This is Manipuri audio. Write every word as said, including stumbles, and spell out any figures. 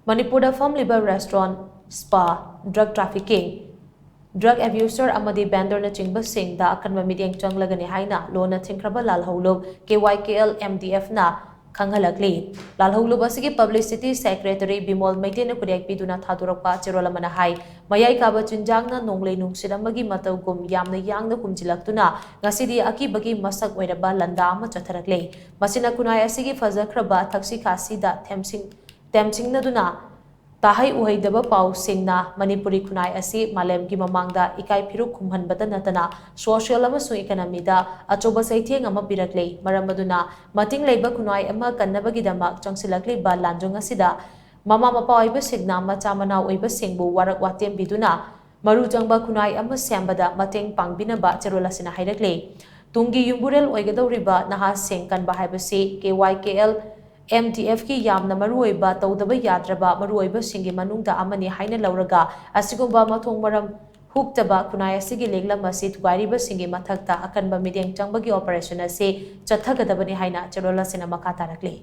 ꯃꯅꯤꯄꯨꯔꯗ ꯐꯝꯂꯤꯕ restaurant, spa, drug trafficking, drug abuser ꯑꯃꯗꯤ vendorꯅꯆꯤꯡꯕꯁꯤꯡꯗ ꯑꯀꯟꯕ ꯃꯤꯠꯌꯦꯡ ꯆꯪꯂꯒꯅꯤ ꯍꯥꯏꯅ ꯂꯣꯟꯅ ꯊꯤꯡꯈ꯭ꯔꯕ ꯂꯥꯜꯍꯧꯂꯨꯞ K Y K L M D Fꯅ ꯈꯪꯍꯜꯂꯛꯂꯤ꯫ ꯂꯥꯜꯍꯧꯂꯨꯞ ꯑꯁꯤꯒꯤ publicity secretary ꯕꯤꯃꯣꯜ ꯃꯩꯇꯩꯅ ꯈꯨꯗꯦꯛ ꯄꯤꯗꯨꯅ ꯊꯥꯗꯣꯔꯛꯄ ꯆꯦꯔꯣꯜ ꯑꯃꯅ ꯍꯥꯏ, ꯃꯌꯥꯏ ꯀꯥꯕ ꯆꯤꯟꯖꯥꯛꯅ ꯅꯣꯡꯂꯩ ꯅꯨꯡꯁꯤꯠ ꯑꯃꯒꯤ ꯃꯇꯧꯒꯨꯝ ꯌꯥꯝꯅ ꯌꯥꯡꯅ ꯍꯨꯝꯖꯤꯜꯂꯛꯇꯨꯅ ꯉꯁꯤꯗꯤ ꯑꯀꯤꯕꯒꯤ ꯃꯁꯛ ꯑꯣꯏꯔꯕ ꯂꯥꯟꯗꯥ ꯑꯃ ꯆꯠꯊꯔꯛꯂꯦ꯫ ꯃꯁꯤꯅ ꯈꯨꯟꯅꯥꯏ ꯑꯁꯤꯒꯤ ꯐꯖꯈ꯭ꯔꯕ ꯊꯛꯁꯤ ꯈꯥꯁꯤꯗ ꯊꯦꯝꯁꯤꯡ-, ꯇꯦꯝꯁꯤꯡꯅꯗꯨꯅ ꯇꯥꯍꯩ ꯎꯍꯩꯗꯕ ꯄꯥꯎꯁꯤꯡꯅ ꯃꯅꯤꯄꯨꯔꯤ ꯈꯨꯟꯅꯥꯏ ꯑꯁꯤ ꯃꯥꯂꯦꯝꯒꯤ ꯃꯃꯥꯡꯗ ꯏꯀꯥꯏ ꯐꯤꯔꯨꯛ ꯈꯨꯝꯍꯟꯕꯇ ꯅꯠꯇꯅ social ꯑꯃꯁꯨꯡ economyꯗ ꯑꯆꯧꯕ ꯆꯩꯊꯦꯡ ꯑꯃ ꯄꯤꯔꯛꯂꯦ꯫ ꯃꯔꯝ ꯑꯗꯨꯅ ꯃꯇꯤꯡ ꯂꯩꯕ ꯈꯨꯟꯅꯥꯏ ꯑꯃ ꯀꯟꯅꯕꯒꯤꯗꯃꯛ ꯆꯪꯁꯤꯜꯂꯛꯂꯤꯕ ꯂꯥꯟꯖꯪ ꯑꯁꯤꯗ ꯃꯃꯥ ꯃꯄꯥ ꯑꯣꯏꯕꯁꯤꯡꯅ ꯃꯆꯥ ꯃꯅꯥꯎ ꯑꯣꯏꯕꯁꯤꯡꯕꯨ ꯋꯥꯔꯛ ꯋꯥꯇꯦꯝꯕꯤꯗꯨꯅ ꯃꯔꯨ ꯆꯪꯕ ꯈꯨꯟꯅꯥꯏ ꯑꯃ ꯁꯦꯝꯕꯗ ꯃꯇꯦꯡ ꯄꯥꯡꯕꯤꯅꯕ ꯆꯦꯔꯣꯜ ꯑꯁꯤꯅ ꯍꯥꯏꯔꯛꯂꯤ꯫ ꯇꯨꯡꯒꯤ ꯌꯨꯝꯕꯨꯔꯦꯜ ꯑꯣꯏꯒꯗꯧꯔꯤꯕ ꯅꯍꯥꯁꯤꯡ ꯀꯟꯕ ꯍꯥꯏꯕꯁꯤ K Y K L M D Fꯀꯤ ꯌꯥꯝꯅ ꯃꯔꯨꯑꯣꯏꯕ, ꯇꯧꯗꯕ ꯌꯥꯗ꯭ꯔꯕ ꯃꯔꯨꯑꯣꯏꯕꯁꯤꯡꯒꯤ ꯃꯅꯨꯡꯗ ꯑꯃꯅꯤ ꯍꯥꯏꯅ ꯂꯧꯔꯒ, ꯑꯁꯤꯒꯨꯝꯕ ꯃꯊꯣꯡ ꯃꯔꯝ ꯍꯨꯛꯇꯕ ꯈꯨꯟꯅꯥꯏ ꯑꯁꯤꯒꯤ ꯂꯤꯛꯂꯝ ꯑꯁꯤ ꯊꯨꯒꯥꯏꯔꯤꯕꯁꯤꯡꯒꯤ ꯃꯊꯛꯇ ꯑꯀꯟꯕ ꯃꯤꯠꯌꯦꯡ ꯆꯪꯕꯒꯤ operation ꯑꯁꯤ ꯆꯠꯊꯒꯗꯕꯅꯤ ꯍꯥꯏꯅ ꯆꯦꯔꯣꯜ ꯑꯁꯤꯅ ꯃꯈꯥ ꯇꯥꯔꯛꯂꯤ꯫